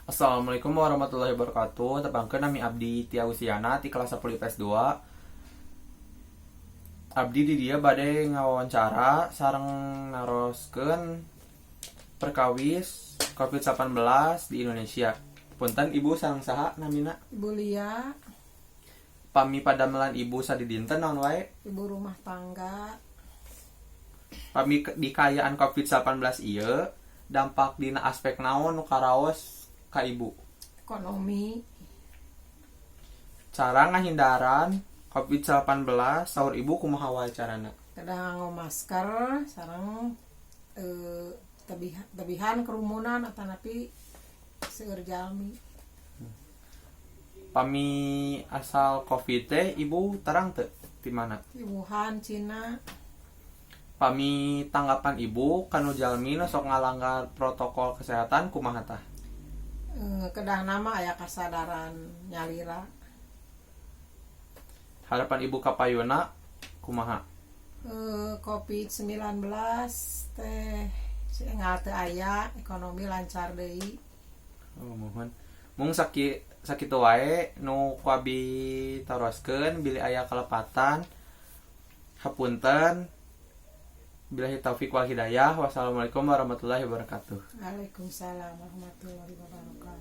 Assalamualaikum warahmatullahi wabarakatuh. Tepangkeun, nami abdi Tia Usiana ti kelas 10 IPS 2. Abdi di dieu bade ngawawancara sareng naroskeun perkawis COVID-19 di Indonesia. Punten, Ibu, sareng saha namina? Ibu Lia. Pami padamelan Ibu sadidinten naon wae? Ibu rumah tangga. Pami dikaayaan COVID-19 ieu, dampak dina aspek naon nu karaos ka Ibu? Ekonomi. Cara ngahindaran COVID-19 saur Ibu kumaha wae carana? Kedah nganggo masker sareng tebihan kerumunan atanapi seueur jalmi. Pami asal COVID teh Ibu terang teu di mana? Di Wuhan, Cina. Pami tanggapan Ibu kanu jalmi nu sok ngalanggar protokol kesehatan kumaha tah? Kedahna mah aya kasadaran nyalira. Harapan Ibu kapayuna kumaha? COVID-19 teh enggal teu aya, ekonomi lancar deui. Oh, muhun. Mung sakitu wae nu ku abi taroskeun, bilih aya kalepatan hapunten. Billahi taufik wal hidayah. Wassalamualaikum warahmatullahi wabarakatuh. Waalaikumsalam warahmatullahi wabarakatuh.